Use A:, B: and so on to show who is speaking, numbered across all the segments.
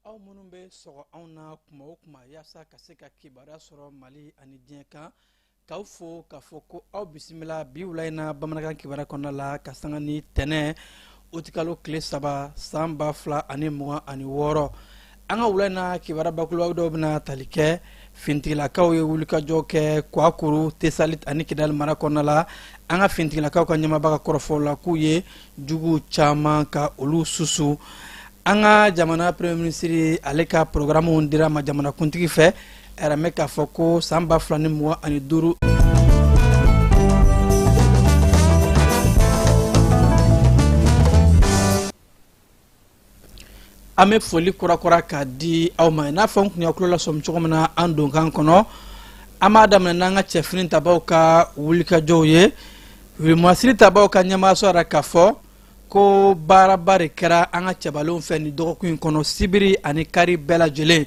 A: Aw minnu bɛ sɔgɔ anw na kuma o kuma yaasa ka se ka kibaruya sɔrɔ Mali ani diɲɛ kan, k'aw fo k'a fɔ ko aw bisimila bi wula in na bamanankan kibaruya kɔnɔna la ka sanga ni tɛnɛ utikalo tile 3 san 2026. An ka wula in na kibaruya bakuruba dɔw bɛna tali kɛ fintigilakaw ye wulikajɔ kɛ Kuwakuru, Tesalit ani Kidali mara kɔnɔna la. An ka fintigilakaw ka ɲɛmaaba ka kɔrɔfɔw la, k'u ye juguw caman ka olu susu. An ka jamana premier ministre ale ka programme dira ma jamanakuntigi fɛ, a yɛrɛ k'a fɔ ko san 2025. An bɛ foli kurakura k'a di aw ma. I n'a fɔ n tun y'aw tulo lasɔmi cogo min na an donkan kɔnɔ, an b'a daminɛ n'an ka cɛfini tabaw ka wulikajɔw ye. Wulumasiri tabaw ka ɲɛmaaso yɛrɛ k'a fɔ ko baaraba de kɛra an ka cɛbalenw fɛ nin dɔgɔkun in kɔnɔ, sibiri ani kari bɛɛ lajɛlen,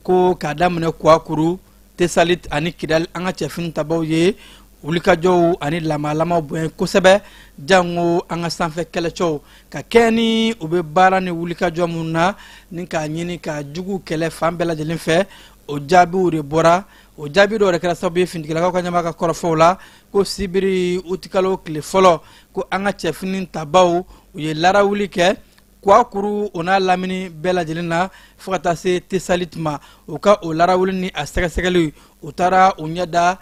A: ko k'a daminɛ Kuwakuru, Tesalit ani Kidali, an ka cɛfini tabaw ye wulikajɔw ani lamalamaw bonya kosɛbɛ, jango an ka sanfɛ kɛlɛcɛw ka kɛ ni u bɛ baara ni wulikajɔ minnu na ni k'a ɲini ka jugu kɛlɛ fan bɛɛ lajɛlen fɛ. O jaabiw de bɔra. O jaabi dɔw de kɛra sababu ye, finitigilakaw ka ɲɛmaa ka kɔrɔfɔw la, ko sibiri utikalo tile fɔlɔ, ko an ka cɛfini tabaw u ye larawuli kɛ Kuwakuru o n'a lamini bɛɛ lajɛlen na fo ka taa se Tesalit ma. U ka o larawuli ni a sɛgɛsɛgɛli, u taara u ɲɛ da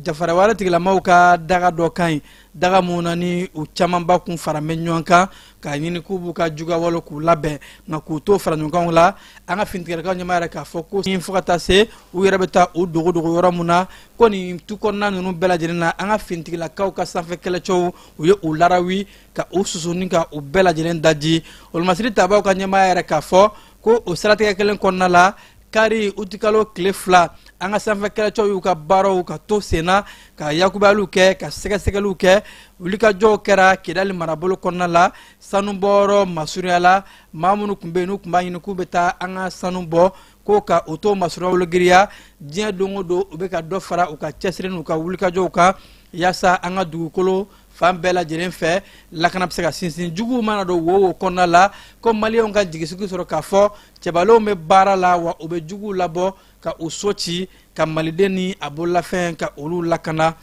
A: jafarawale tigilamaw ka daga dɔ kan yen, daga mun na ni u camanba kun fara bɛ ɲɔgɔn kan k'a ɲini k'u b'u ka juguyawale k'u labɛn. Nka k'u to fara ɲɔgɔn kan la, an ka finitigilakaw ɲɛmaa yɛrɛ k'a fɔ ko fo ka taa se u yɛrɛ bɛ taa u dogo dogo yɔrɔ mun na, ko nin tu kɔnɔna ninnu bɛɛ lajɛlen na, an ka finitigilakaw ka sanfɛ kɛlɛcɛw u ye u larawi ka u susu ni ka u bɛɛ lajɛlen daji. Olumasiri tabaw ka ɲɛmaa yɛrɛ k'a fɔ ko o siratigɛ kelen kɔnɔna la, kari utikalo tile 2, an ka sanfɛ kɛlɛcɛw y'u ka baaraw ka to senna, ka yakubayaliw kɛ, ka sɛgɛsɛgɛliw kɛ. Wulikajɔw kɛra Kidali marabolo kɔnɔna la, sanubɔyɔrɔ masurunya la, maa minnu tun bɛ yen n'u tun b'a ɲini k'u bɛ taa an ka sanu bɔ, ko ka o to masurunya wologiriya. Diɲɛ don o don, u bɛ ka dɔ fara u ka cɛsiri n'u ka wulikajɔw kan yaasa an ka dugukolo fan bɛɛ lajɛlen fɛ lakana bɛ se ka sinsin. Juguw mana don wo wo kɔnɔna la, ko maliyɛnw ka jigisigi sɔrɔ k'a fɔ cɛbalenw bɛ baara la, wa u bɛ juguw labɔ ka u so ci, ka maliden ni a bololafɛn ka olu lakana.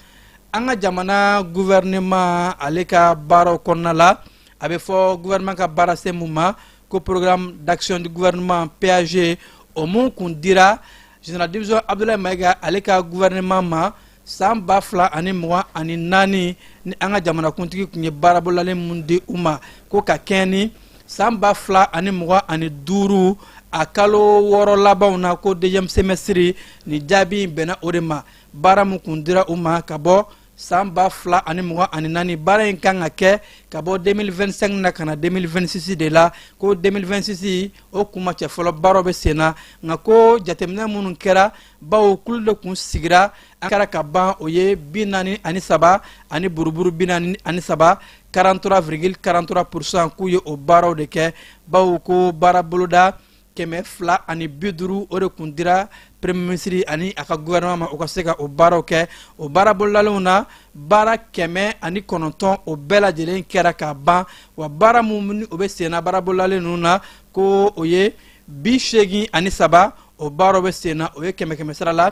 A: An ka jamana gouvernement ale ka baaraw kɔnɔna la, a bɛ fɔ gouvernement ka baarasen mun ma ko programme d'action du gouvernement, PAG, o mun kun dira général division Abdoulaye Maïga ale ka gouvernement ma san 2024, ni an ka jamanakuntigi tun ye baarabololalen mun di u ma, ko ka kɛɲɛ ni san 2025 a kalo 6 labanw na, ko deuxième semestre, ni jaabi in bɛnna o de ma. Baara mun kun dira u ma ka bɔ san 2024, baara in kan ka kɛ ka bɔ 2025 na ka na 2026 de la, ko 2026 o kun ma cɛ fɔlɔ, baaraw bɛ sen na. Nka ko jateminɛ minnu kɛra, bawo kulu de kun sigira, an kɛra ka ban, o ye 43 ani buruburu 43, 43,43%, k'u ye o baaraw de kɛ, bawo ko baara boloda 250, o de kun dira premier ministre ani a ka gouvernement ma, u ka se ka o baaraw kɛ. O baara bololalenw na, baara 109, o bɛɛ lajɛlen kɛra ka ban. Wa baara mun ni o bɛ senna baara bololalen ninnu na, ko o ye 83, o baaraw bɛ senna, o ye kɛmɛ kɛmɛ sara la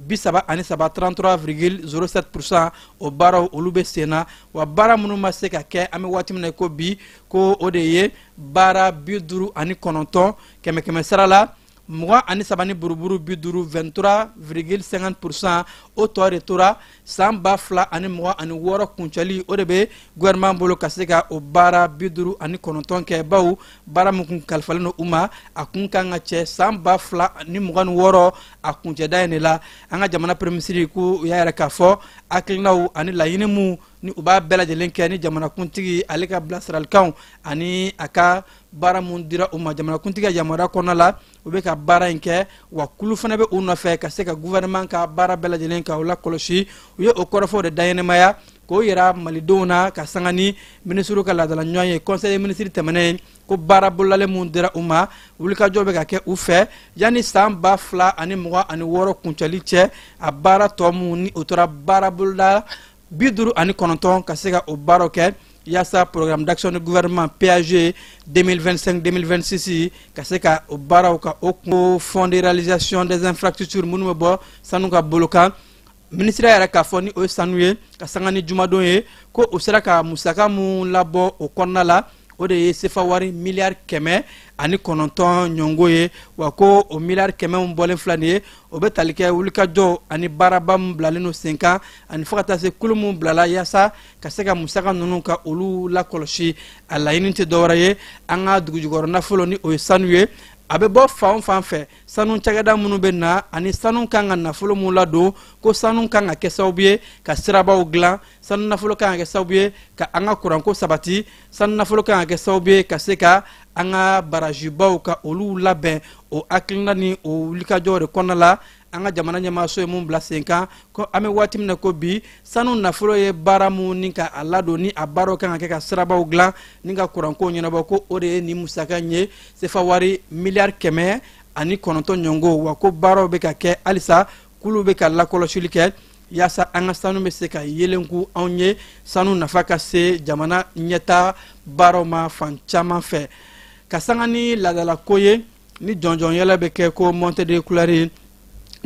A: 33, 33,07%, o baaraw olu bɛ senna. Wa baara minnu ma se ka kɛ an bɛ waati min na ko bi, ko o de ye baara 59, kɛmɛ kɛmɛ sara la 23 ni buruburu 50, 23,50%. O tɔ de tora san 2026 kuncɛli, o de bɛ gouvernement bolo ka se ka o baara 59 kɛ, bawo baara min kun kalifalen don u ma, a kun kan ka cɛ san 2026 a kuncɛda in de la. An ka jamana premier ministre ko u y'a yɛrɛ k'a fɔ hakilinaw ani laɲini mun Ni u b'a bɛɛ lajɛlen kɛ ni jamanakuntigi ale ka bilasiralikanw ani a ka baara mun dira u ma jamanakuntigi ka yamaruya kɔnɔna la, u bɛ ka baara in kɛ. Wa kulu fana bɛ u nɔfɛ ka se ka gouvernement ka baara bɛɛ lajɛlen ka u lakɔlɔsi. U ye o kɔrɔfɔw de daɲɛnɛmaya k'o yira malidenw na ka sanga ni minisiriw ka laadala ɲɔgɔn ye, conseil des ministres tɛmɛnen, ko baara bololalen mun dira u ma, wulikajɔ bɛ ka kɛ u fɛ yanni san 2026 kuncɛli cɛ. A baara tɔ mun ni o tora, baara boloda 59, ka se ka o baaraw kɛ yaasa programme d'action du gouvernement PAG 2025-2026 ka se ka o baaraw ka o kun. Fonds de réalisation des infrastructures minnu bɛ bɔ sanu ka bolo kan, minisiriya yɛrɛ k'a fɔ ni o ye sanu ye, ka sanga ni jumadon ye, ko u sera ka musaka mun labɔ o kɔnɔna la, o de ye sefa wari miliyari 109 ɲɔngo ye. Wa ko o miliyari 100 min bɔlen filɛ nin ye, o bɛ tali kɛ wulikajɔ ani baaraba min bilalen don sen kan, ani fo ka taa se kulu min bilala yaasa ka se ka musaka ninnu ka olu lakɔlɔsi. A laɲini tɛ dɔwɛrɛ ye, an ka dugujukɔrɔ nafolo ni o ye sanu ye, a bɛ bɔ fan o fan fɛ, sanu cakɛda minnu bɛ na ani sanu kan ka nafolo mun ladon, ko sanu kan ka kɛ sababu ye ka sirabaw dilan, sanu nafolo kan ka kɛ sababu ye ka an ka kuranko sabati, sanu nafolo kan ka kɛ sababu ye ka se ka an ka barajibaw ka olu labɛn. O hakilina ni o wulikajɔw de kɔnɔna la, an ka jamana ɲɛmaaso ye mun bila sen kan, ko an bɛ waati min na ko bi, sanu nafolo ye baara mun ni ka a ladon, ni a baaraw kan ka kɛ ka sirabaw dilan ni ka kuranko ɲɛnabɔ, ko o de ye nin musaka in ye, sefa wari miliyari 109 ɲɔngo. Wa ko baaraw bɛ ka kɛ halisa, kulu bɛ ka lakɔlɔsili kɛ yaasa an ka sanu bɛ se ka yelenku anw ye, sanu nafa ka se jamana ɲɛta baaraw ma fan caman fɛ. Ka sanga ni laadalako ye, ni jɔnjɔn yɛlɛ bɛ kɛ ko montée de couleur,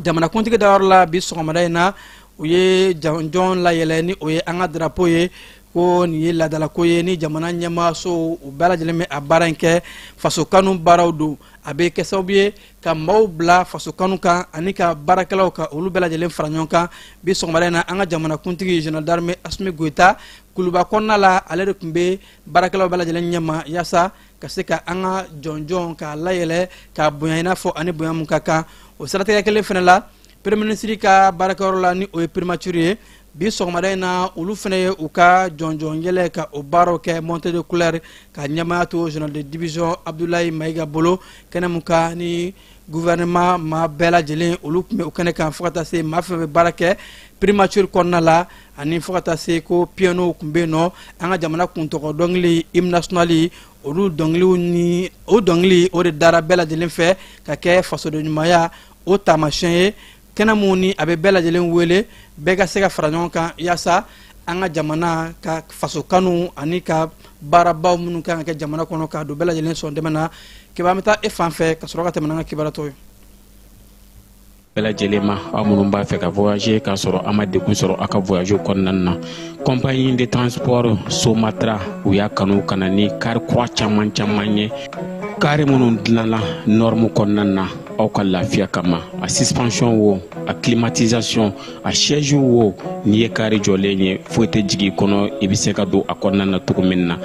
A: jamanakuntigi dayɔrɔ la bi sɔgɔmada in na, u ye jɔnjɔn layɛlɛ ni o ye an ka drapeau ye. Ko nin ye laadalako ye ni jamana ɲɛmaaso u bɛɛ lajɛlen bɛ a baara in kɛ, fasokanu baaraw don. A bɛ kɛ sababu ye ka maaw bila fasokanu kan ani ka baarakɛlaw ka olu bɛɛ lajɛlen fara ɲɔgɔn kan. Bi sɔgɔmada in na, an ka jamanakuntigi général d'armée Assimi Goïta, kuluba kɔnɔna la, ale de tun bɛ baarakɛlaw bɛɛ lajɛlen ɲɛma yaasa ka se ka an ka jɔnjɔn k'a layɛlɛ k'a bonya i n'a fɔ ani bonya mun ka kan. O siratigɛ kelen fana la, premier ministre ka baarakɛyɔrɔ la, ni o ye primature ye, bi sɔgɔmada in na, olu fana ye u ka jɔnjɔn yɛlɛ ka o baaraw kɛ, montée de couleur, ka ɲɛmaya to général de division Abdoulaye Maïga bolo. Kɛnɛ mun kan ni gouvernement maa bɛɛ lajɛlen olu tun bɛ o kɛnɛ kan, fo ka taa se maa fɛn bɛ baara kɛ primature kɔnɔna la, ani fo ka taa se ko piano tun bɛ yen nɔ, an ka jamana kuntɔgɔ dɔnkili, hymne national, olu dɔnkiliw ni o dɔnkili o de dara bɛɛ lajɛlen fɛ ka kɛ fasoden ɲumanya o taamasiyɛn ye. Kɛnɛ mun ni a bɛ bɛɛ lajɛlen wele, bɛɛ ka se ka fara ɲɔgɔn kan yaasa an ka jamana ka faso kanu ani ka baarabaw minnu kan ka kɛ jamana kɔnɔ, k'a don bɛɛ lajɛlen sɔn dɛmɛ na. Keba, an bɛ taa e fan fɛ ka sɔrɔ ka tɛmɛ n'an ka kibaruya tɔw ye.
B: Bɛɛ lajɛlen ma, aw minnu b'a fɛ ka voyager k'a sɔrɔ a ma degun sɔrɔ aw ka voyage kɔnɔna na, compagnie de transport Somatra, u y'a kanu ka na ni kari kura caman caman ye, kari minnu dilanna norme kɔnɔna na aw ka lafiya kama. A suspension wo, a climatisation, a siège wo, n'i ye kari jɔlen ye, foyi tɛ jigin i kɔnɔ, i bɛ se ka don a kɔnɔna na cogo min na.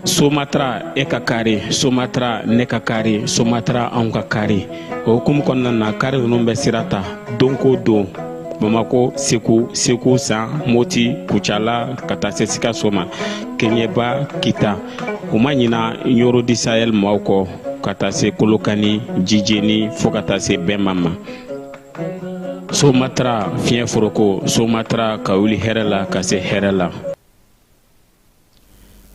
B: Somatra, e ka kari Somatra, ne ka kari Somatra, anw ka kari. O hukumu kɔnɔna na, kari ninnu bɛ sira ta don ko don Bamako, Segu, Segu San, Moti, Kucala, ka taa se Sikaso ma, Keɲeba, Kita. U ma ɲina Ɲoro du Sahel maaw kɔ, ka taa se Kolokani, Jijeni, fo ka taa se Bɛnma ma. Somatra, fiɲɛ foroko Somatra, ka wuli hɛrɛ la ka se hɛrɛ la.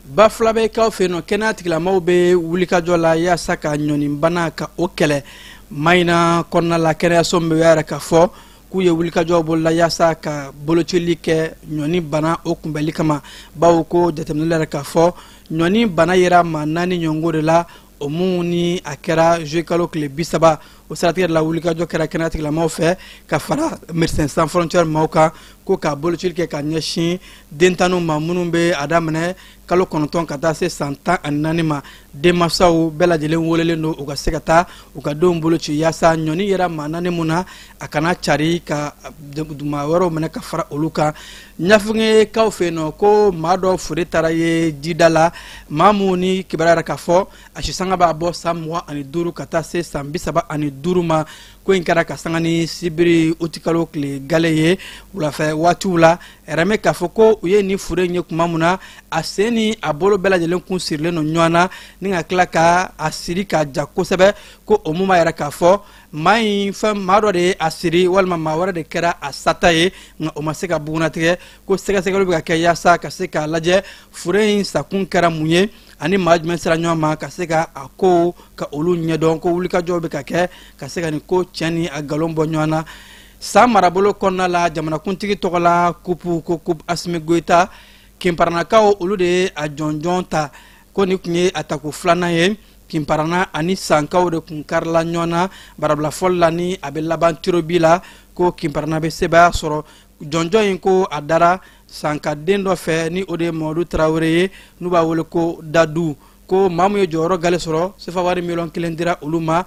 A: Bafulabɛkaw fɛ yen nɔ, kɛnɛya tigilamaw bɛ wulikajɔ la yaasa ka ɲɔnibana ka o kɛlɛ. Mayina kɔnɔna la, kɛnɛyaso min bɛ yɛrɛ ka fɔ k'u ye wulikajɔ bolola yaasa ka bolocili kɛ ɲɔni bana o kunbɛli kama, bawo ko jateminɛ yɛrɛ k'a fɔ ɲɔni bana yera maa naani ɲɔngo de la, o mun ni a kɛra juillet kalo tile 30. O siratigɛ de la, wulikajɔ kɛra kɛnɛya tigilamaw fɛ ka fara Médecins Sans Frontières maaw kan, ko ka bolocili kɛ ka ɲɛsin dentanniw ma minnu bɛ a daminɛ kalo 9 ka taa se san 14 ma. Denmansaw bɛɛ lajɛlen welelen don u ka se ka taa u ka denw boloci yaasa ɲɔni yera maa naani mun na, a kana cari ka maa wɛrɛw minɛ ka fara olu kan. Ɲafunke fɛ yen nɔ, ko maa dɔ fure taara ye jida la, maa mun ni kibaruya yɛrɛ k'a fɔ a sisanga b'a bɔ san 25 ka taa se san 35. 5 ma. Ko in kɛra ka sanga ni sibiri utikalo tile gale ye wulafɛ waatiw la. Yɛrɛmɛ k'a fɔ ko u ye nin fure in ye tuma min na, a sen ni a bolo bɛɛ lajɛlen kun sirilen don ɲɔgɔn na ni ka tila ka a siri ka ja kosɛbɛ. Ko o mun b'a yɛrɛ k'a fɔ maa in fɛn maa dɔ de ye a siri walima maa wɛrɛ de kɛra a sata ye, nka o ma se ka bugunnatigɛ. Ko sɛgɛsɛgɛliw bɛ ka kɛ yaasa ka se k'a lajɛ fure in sakun kɛra mun ye ani maa jumɛn sera ɲɔgɔn ma ka se ka a ko ka olu ɲɛdɔn. Ko wulikajɔw bɛ ka kɛ ka se ka nin ko tiɲɛ ni a nkalon bɔ ɲɔgɔn na. San marabolo kɔnɔna la, jamanakuntigi tɔgɔ la kupu ko kupu Asimi Goyita, Kinparanakaw olu de ye a jɔnjɔn ta. Ko nin tun ye a tako filanan ye. Kinparana ani Sankaw de kun karila ɲɔgɔn na barabila fɔli la ni a bɛ laban tirobi la. Ko Kinparana bɛ sebaaya sɔrɔ jɔnjɔn in. Ko a dara Sankaden dɔ fɛ ni o de ye Mamadu Tarawele ye, n'u b'a wele ko Dadu. Ko maa min ye jɔyɔrɔ gale sɔrɔ, sefa wari miliyɔn 1 dira olu ma.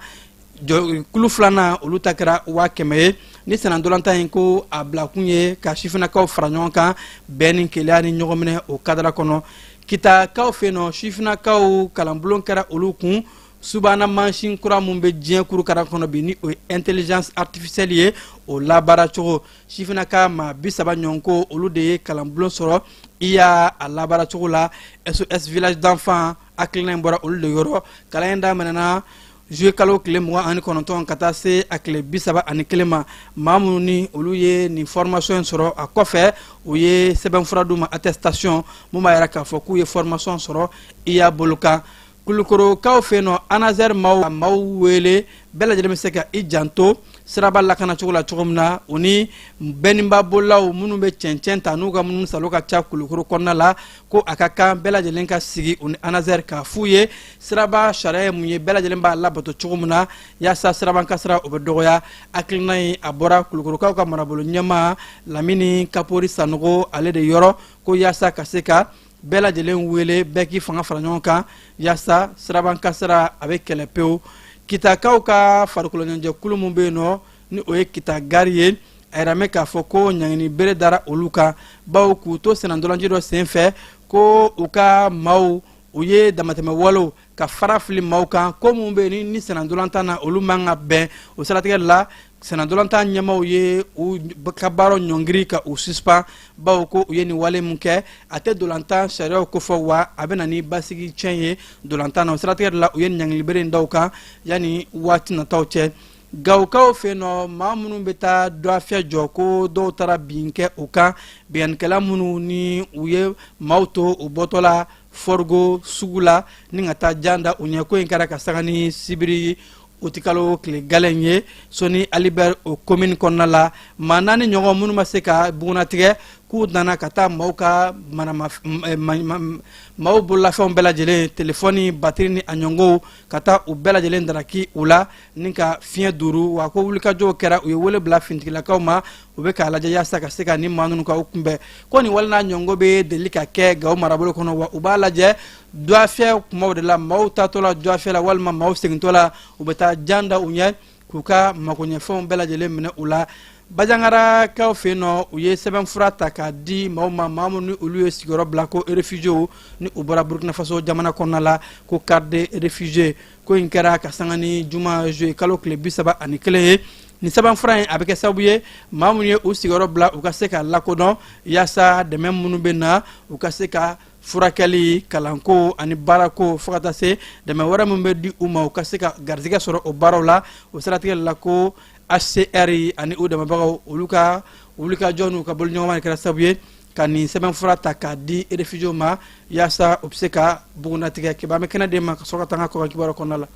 A: Kulu filanan, olu ta kɛra 100 000 ye. Ni sennantolatan in, ko a bilakun ye ka sifinnakaw fara ɲɔgɔn kan bɛn ni kelenya ni ɲɔgɔnminɛ o kadara kɔnɔ. Kitakaw fɛ yen nɔ, sifinnakaw kalanbulon kɛra olu kun subahana mansin kura mun bɛ diɲɛ kurukara kɔnɔ bi, ni o ye intelligence artificielle ye, o labaara cogo. Sifinnaka maa 30 ɲɔgɔn, ko olu de ye kalanbulon sɔrɔ i y'a a labaara cogo la. SOS Village d'enfants hakilina in bɔra olu de yɔrɔ. Kalan in daminɛna juillet kalo tile 29 ka taa se a tile 31 ma. Maa minnu ni olu ye nin formation in sɔrɔ, a kɔfɛ u ye sɛbɛnfura d'u ma, attestation, mun b'a yira k'a fɔ k'u ye formation sɔrɔ i y'a bolo kan. Kulukorokaw fɛ yen nɔ, ANASER maaw wele bɛɛ lajɛlen bɛ se ka i janto siraba lakanacogo la cogo min na, u ni bɛnniba bolilaw minnu bɛ cɛncɛn ta n'u ka minnu salo ka ca Kulukoro kɔnɔna la. Ko a ka kan bɛɛ lajɛlen ka sigi u ni ANASER k'a f'u ye siraba sariya ye mun ye, bɛɛ lajɛlen b'a labato cogo min na yaasa siraban kasara o bɛ dɔgɔya. Hakilina in, a bɔra Kulukorokaw ka marabolo ɲɛmaa Lamini Kapori Sanogo ale de yɔrɔ, ko yaasa ka se ka bɛɛ lajɛlen wele, bɛɛ k'i fanga fara ɲɔgɔn kan yaasa siraban kasara a bɛ kɛlɛ pewu. Kitakaw ka farikolo ɲɛnajɛkulu mun bɛ yen nɔ, ni o ye Kita Gari ye, a yɛrɛ mɛn k'a fɔ ko ɲangini bere dara olu kan, bawo k'u to sennantolaci dɔ senfɛ, ko u ka maaw u ye damatɛmɛ walew ka fara fili maaw kan, ko mun bɛ yen ni sennantolatan na olu man ka bɛn. O siratigɛ la, sennantolatan ɲɛmaaw ye u ka baaraw ɲɔngiri ka u suspend, bawo ko u ye nin wale mun kɛ, a tɛ dolantan sariyaw kofɔ, wa a bɛ na ni basigi tiɲɛ ye dolantan na. O siratigɛ la, u ye ɲangili bere in da u kan yanni waati nataw cɛ. Gawukaw fɛ yen nɔ, maa minnu bɛ taa dɔafiyɛ jɔ, ko dɔw taara bin kɛ u kan. Binkannikɛla minnu ni u ye maaw to u bɔtɔ la Fɔrigo sugu la ni ka taa jan da u ɲɛ. Ko in kɛra ka sanga ni sibiri utikalo tile galen ye Soni Ali Bɛri o commune kɔnɔna la. Maa naani ɲɔgɔn minnu ma se ka bugunnatigɛ, k'u nana ka taa maaw ka maaw bololafɛnw bɛɛ lajɛlen, telefɔni, batiri ni a ɲɔgɔnw, ka taa u bɛɛ lajɛlen daraki u la ni ka fiɲɛ duuru. Wa ko wulikajɔw kɛra, u ye wele bila finitigilakaw ma, u bɛ k'a lajɛ yaasa ka se ka ni maa ninnu ka u kunbɛn. Ko nin wale n'a ɲɔgɔn bɛ deli ka kɛ Gawo marabolo kɔnɔ, wa u b'a lajɛ dɔafiyɛ kumaw de la, maaw taatɔ la dɔafiyɛ la walima maaw segintɔ la, u bɛ taa jan da u ɲɛ k'u ka makoɲɛfɛnw bɛɛ lajɛlen minɛ u la. Bajangarakaw fɛ yen nɔ, u ye sɛbɛnfura ta k'a di maaw ma, maa minnu ni olu ye sigiyɔrɔ bila, ko réfugiés, ni u bɔra Burkina Faso jamana kɔnɔna la, ko carte de réfugié. Ko in kɛra ka sanga ni juma juillet kalo tile 31 ye. Nin sɛbɛnfura in, a bɛ kɛ sababu ye maa minnu ye u sigiyɔrɔ bila, u ka se ka lakodɔn yaasa dɛmɛ minnu bɛ na, u ka se ka furakɛli, kalanko ani baarako, fo ka taa se dɛmɛ wɛrɛ min bɛ di u ma, u ka se ka garijɛgɛ sɔrɔ o baaraw la. O siratigɛ la, ko HCR ani u dɛmɛbagaw, olu ka wulikajɔ n'u ka boloɲɔgɔnma kɛra sababu ye ka nin sɛbɛnfura ta k'a di réfugiés ma yaasa u bɛ se ka bugunnatigɛ. Keba, an bɛ kɛnɛ d'e ma ka sɔrɔ ka taa an ka kɔkan kibaruya kɔnɔna la.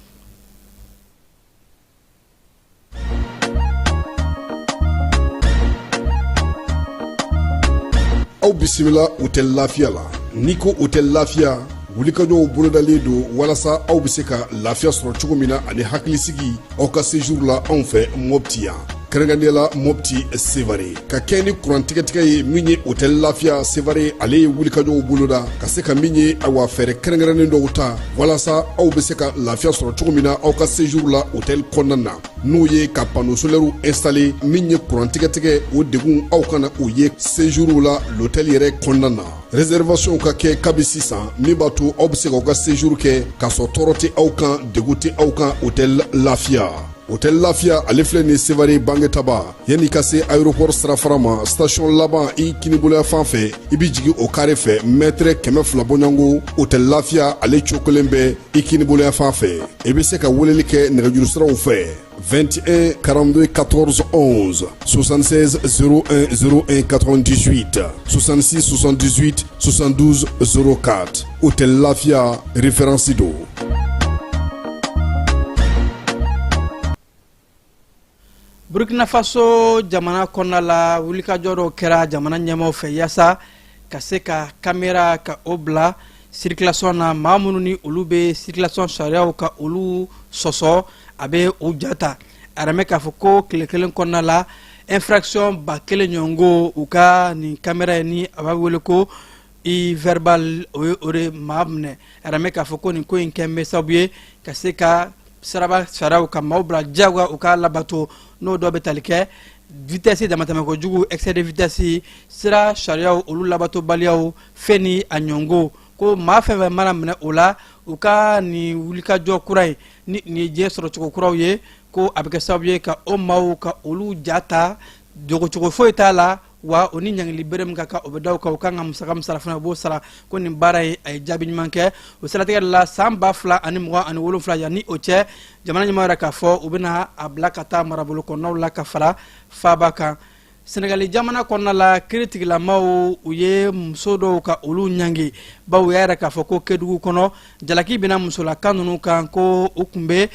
C: Aw bisimila Hôtel Lafiya la. N'i ko Hôtel Lafiya, wulikajɔw bolodalen don walasa aw bɛ se ka lafiya sɔrɔ cogo min na ani hakilisigi aw ka séjour la anw fɛ Mopti yan, kɛrɛnkɛrɛnnenya la Mopti Sevare. Ka kɛ ni kuran tigɛtigɛ ye min ye, Hôtel Lafiya Sevare ale ye wulikajɔw boloda ka se ka min ye, awa, fɛɛrɛ kɛrɛnkɛrɛnnen dɔw ta walasa aw bɛ se ka lafiya sɔrɔ cogo min na aw ka séjour la hôtel kɔnɔna na, n'o ye ka panneau solaire installé. Min ye kuran tigɛtigɛ, o degun aw kana o ye séjour la l'hôtel yɛrɛ kɔnɔna na. Réservation ka kɛ kabi sisan, min b'a to aw bɛ se k'aw ka séjour kɛ k'a sɔrɔ tɔɔrɔ tɛ aw kan, degun tɛ aw kan. Hôtel Lafiya. Hôtel Lafiya, ale filɛ ni Sevare Bangetaba. Yanni ka se aéroport sirafara ma, station laban i kiniboloya fan fɛ, i bi jigin o kare fɛ, mètre 200 bɔɲɔgɔnko. Hôtel Lafiya, ale cokolen bɛ i kiniboloya fan fɛ. I bɛ se ka weleli kɛ nɛgɛjuru siraw fɛ: 21 42 14 11, 76 01 01 98, 66 78 72 04. Hôtel Lafiya, référence don.
A: Burkina Faso jamana kɔnɔna la, wulikajɔ dɔw kɛra jamana ɲɛmaaw fɛ yaasa ka se ka kamera ka o bila circulation na. Maa minnu ni olu bɛ circulation sariyaw ka olu sɔsɔ, a bɛ u ja ta. A yɛrɛ k'a fɔ ko tile kelen kɔnɔna la, infraction 1000 ɲɔgɔnko, u ka nin kamera ye ni a b'a wele ko i verbal, o ye o de maa minɛ. A yɛrɛ k'a fɔ ko nin ko in kɛ bɛ sababu ye ka se ka siraba sariyaw ka maaw bila diyagoya u k'a labato, n'o dɔ bɛ tali kɛ vitesse damatɛmɛ kojugu, excès de vitesse, sira sariyaw olu labatobaliyaw fɛn ni a ɲɔngo. Ko maa fɛn fɛn mana minɛ o la, u ka nin wulikajɔ kura ye ni nin ye diɲɛ sɔrɔcogo kuraw ye, ko a bɛ kɛ sababu ye ka o maaw ka olu ja ta, jogocogo foyi t'a la, wa o ni ɲangili bere min ka kan, o bɛ da u kan. U kan ka musaka min sara fana, u b'o sara. Ko nin baara ye, a ye jaabi ɲuman kɛ. O siratigɛ de la, san 2027, yanni o cɛ, jamana ɲɛmaa yɛrɛ k'a fɔ u bɛna a bila ka taa marabolo kɔnɔnaw la ka fara faaba kan. Senegali jamana kɔnɔna la, kiiritigilamaw u ye muso dɔw ka olu ɲangi, bawo u y'a yɛrɛ k'a fɔ ko Kedugu kɔnɔ, jalaki bɛna musolaka ninnu kan ko u tun bɛ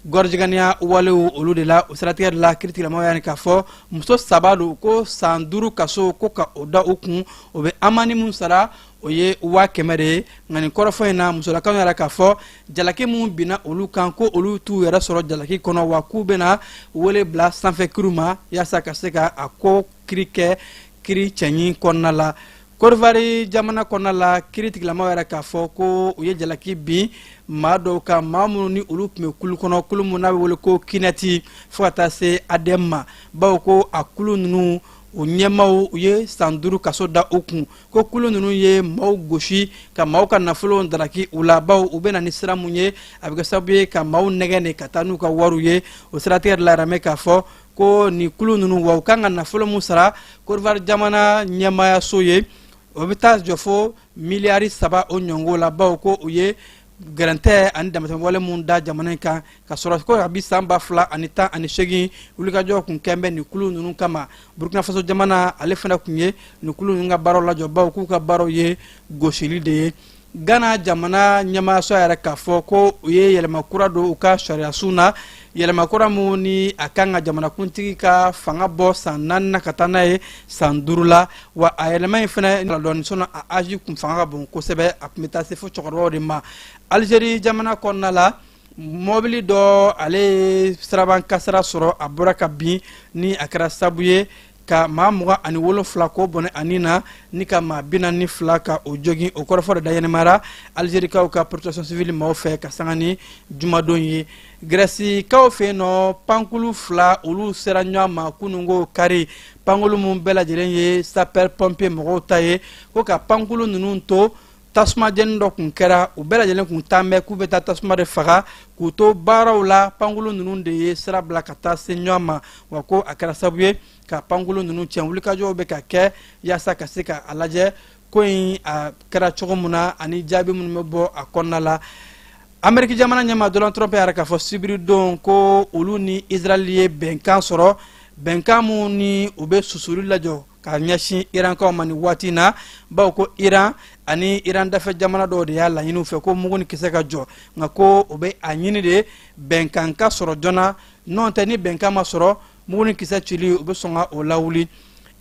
A: gɔrɔjiganiya walew olu de la. O siratigɛ de la, kiiritigilamaw y'a k'a fɔ muso saba don, ko san 5 kaso ko ka o da u kun, o bɛ amani mun sara, o ye 100 000 de ye. Nka nin kɔrɔfɔ in na, musolakaw yɛrɛ k'a fɔ jalaki mun binna olu kan, ko olu t'u yɛrɛ sɔrɔ jalaki kɔnɔ, wa k'u bɛna wele bila sanfɛ kiriw ma yaasa ka se ka a ko kiri kɛ kiri cɛɲi kɔnɔna la. Kɔdiwari jamana kɔnɔna la, kiiritigilamaw yɛrɛ k'a fɔ ko u ye jalaki bin maa dɔw kan, maa minnu ni olu tun bɛ kulu kɔnɔ, kulu min n'a bɛ wele ko kinɛti fo ka taa se adɛm ma, bawo ko a kulu ninnu o ɲɛmaaw, u ye san 5 kaso da u kun. Ko kulu ninnu ye maaw gosi ka maaw ka nafolo daraki u la, bawo u bɛ na ni sira mun ye, a bɛ kɛ sababu ye ka maaw nɛgɛn de ka taa n'u ka wariw ye. O siratigɛ de la, yɛrɛ k'a fɔ ko nin kulu ninnu, wa u kan ka nafolo mun sara Kɔdiwari jamana ɲɛmaayaso ye, o bɛ taa jɔ fo miliyari 3 o ɲɔngo la, bawo ko u ye gɛrɛntɛ ani damatɛmɛwale mun da jamana in kan. Ka sɔrɔ ko kabi san 2018, wulikajɔ kun kɛn bɛ nin kulu ninnu kama. Burkina Faso jamana, ale fana kun ye nin kulu ninnu ka baaraw lajɔ, bawo k'u ka baaraw ye gosili de ye. Ghana jamana ɲɛmaayaso yɛrɛ k'a fɔ ko u ye yɛlɛma kura don u ka sariyasun na, yɛlɛma kura mun ni a kan ka jamanakuntigi ka fanga bɔ san 4 na ka taa n'a ye san 5 la. Wa a yɛlɛma in fana dɔɔni sɔnna, a âge kun fanga ka bon kosɛbɛ, a tun bɛ taa se fo cɛkɔrɔbaw de ma. Alizeri jamana kɔnɔna la, mɔbili dɔ, ale ye siraban kasara sɔrɔ, a bɔra ka bin, ni a kɛra sabu ye ka maa 27 k'o bɔnɛ ani na, ni ka maa 42 ka o jogin. O kɔrɔfɔ de da ɲɛnɛmayara Alizerikaw ka protection civile maaw fɛ ka sanga ni jumadon ye. Gɛrɛsikaw fɛ yen nɔ, pankulu fila olu sera ɲɔgɔn ma kununko kari, pankulu mun bɛɛ lajɛlen ye sapeur pompier mɔgɔw ta ye. Ko ka pankulu ninnu to, tasuma jeni dɔ kun kɛra, u bɛɛ lajɛlen kun taan bɛ k'u bɛ taa tasuma de faga. K'u to baaraw la, pankulu ninnu de ye sira bila ka taa se ɲɔgɔn ma, wa ko a kɛra sababu ye ka pankulu ninnu tiɲɛ. Wulikajɔw bɛ ka kɛ yaasa ka se ka a lajɛ ko in a kɛra cogo min na ani jaabi minnu bɛ bɔ a kɔnɔna la. Ameriki jamana ɲɛmaa Donald Trump yɛrɛ k'a fɔ sibiridon ko olu ni Israel ye bɛnkan sɔrɔ, bɛnkan mun ni u bɛ susuli lajɔ ka ɲɛsin Irankaw ma nin waati na, bawo ko Iran ani Iran dafɛ jamana dɔw de y'a laɲini fɛ ko mugu ni kisɛ ka jɔ. Nka ko o bɛ a ɲini de bɛnkan ka sɔrɔ joona, n'o tɛ ni bɛnkan ma sɔrɔ, mugu ni kisɛ cili, u bɛ sɔn ka o lawuli.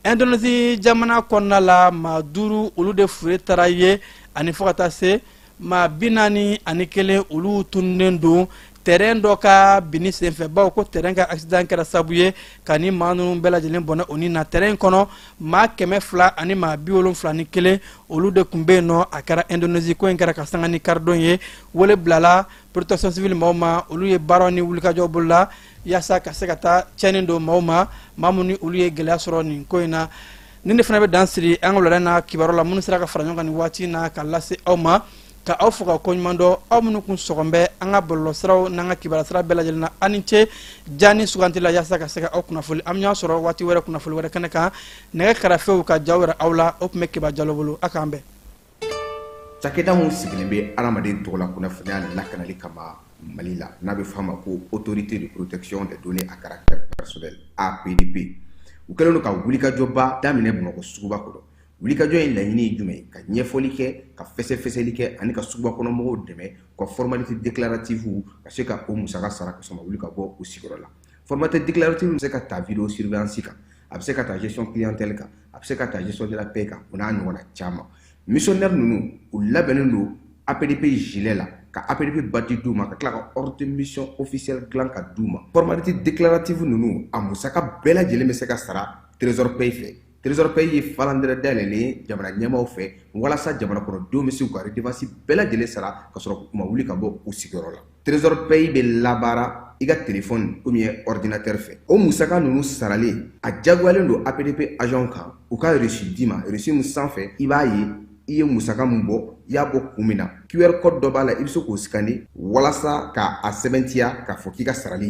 A: Indonésie jamana kɔnɔna la, maa duuru olu de fure taara ye, ani fo ka taa se maa 41 olu tununnen don terrain dɔ ka binni senfɛ, bawo ko terrain ka accident kɛra sababu ye ka ni maa ninnu bɛɛ lajɛlen bɔnɛ o ni na. Terrain kɔnɔ, maa 200 ani maa 71 olu de tun bɛ yen nɔ. A kɛra Indonésie. Ko in kɛra ka sanga ni karidon ye. Wele bilala protection civile maaw ma, olu ye baaraw ni wulikajɔ bolola yaasa ka se ka taa tiɲɛni don maaw ma, maa minnu ni olu ye gɛlɛya sɔrɔ nin ko in na. Nin de fana bɛ dan siri an ka wulada na kibaru la minnu sera ka fara ɲɔgɔn kan nin waati in na ka lase aw ma. Ka aw fo ka koɲuman dɔn, aw minnu kun sɔgɔn bɛ an ka bɔlɔlɔsiraw n'an ka kibaruya bɛɛ lajɛlen na. Aw ni ce jaani suganti la yaasa ka se ka aw kunnafoli. An bɛ ɲɔgɔn sɔrɔ waati wɛrɛ, kunnafoli wɛrɛ kɛnɛ kan. Nɛgɛ kɛrɛfɛw ka jaw yɛrɛ aw la, o tun bɛ Keba Jalo bolo. A k'an bɛn.
D: Cakɛda min sigilen bɛ adamaden tɔgɔla kunnafoniya lakanali kama Mali la, n'a bɛ f'a ma ko Autorité de protection des données à caractère personnel, APDP, u kɛlen don ka wulikajɔba daminɛ Bamakɔ suguba kɔnɔ. Wulikajɔ in laɲini ye jumɛn ye? Ka ɲɛfɔli kɛ, ka fɛsɛfɛsɛli kɛ ani ka suguba kɔnɔ mɔgɔw dɛmɛ u ka formalité déclarative ka se ka o musaka sara ka sɔrɔ ma wuli ka bɔ u sigiyɔrɔ la. Formalité déclarative bɛ se ka ta vidéo surveillance kan, a bɛ se ka ta gestion clientèle kan, a bɛ se ka ta gestion de la paie kan, o n'a ɲɔgɔnna caman. Missionnaire ninnu, u labɛnnen don APDP gilet la, ka APDP badge d'u ma, ka tila ka ordre de mission officielle dilan ka d'u ma. Formalité déclarative ninnu, a musaka bɛɛ lajɛlen bɛ se ka sara Trésor Pay fɛ. Trésor Pay ye falandɛrɛ dayɛlɛlen ye jamana ɲɛmaaw fɛ walasa jamana kɔnɔdenw bɛ se k'u ka redevance bɛɛ lajɛlen sara ka sɔrɔ u ma wuli ka bɔ u sigiyɔrɔ la. Trésor Pay bɛ labaara i ka téléphone ou bien ordinateur fɛ. O musaka ninnu saralen, a diyagoyalen don APDP agent kan u ka reçu d'i ma. Reçu min sanfɛ, i b'a ye i ye musaka min bɔ, i y'a bɔ kun min na. QR code dɔ b'a la, i bɛ se k'o scanner walasa k'a sɛbɛntiya k'a fɔ k'i ka sarali.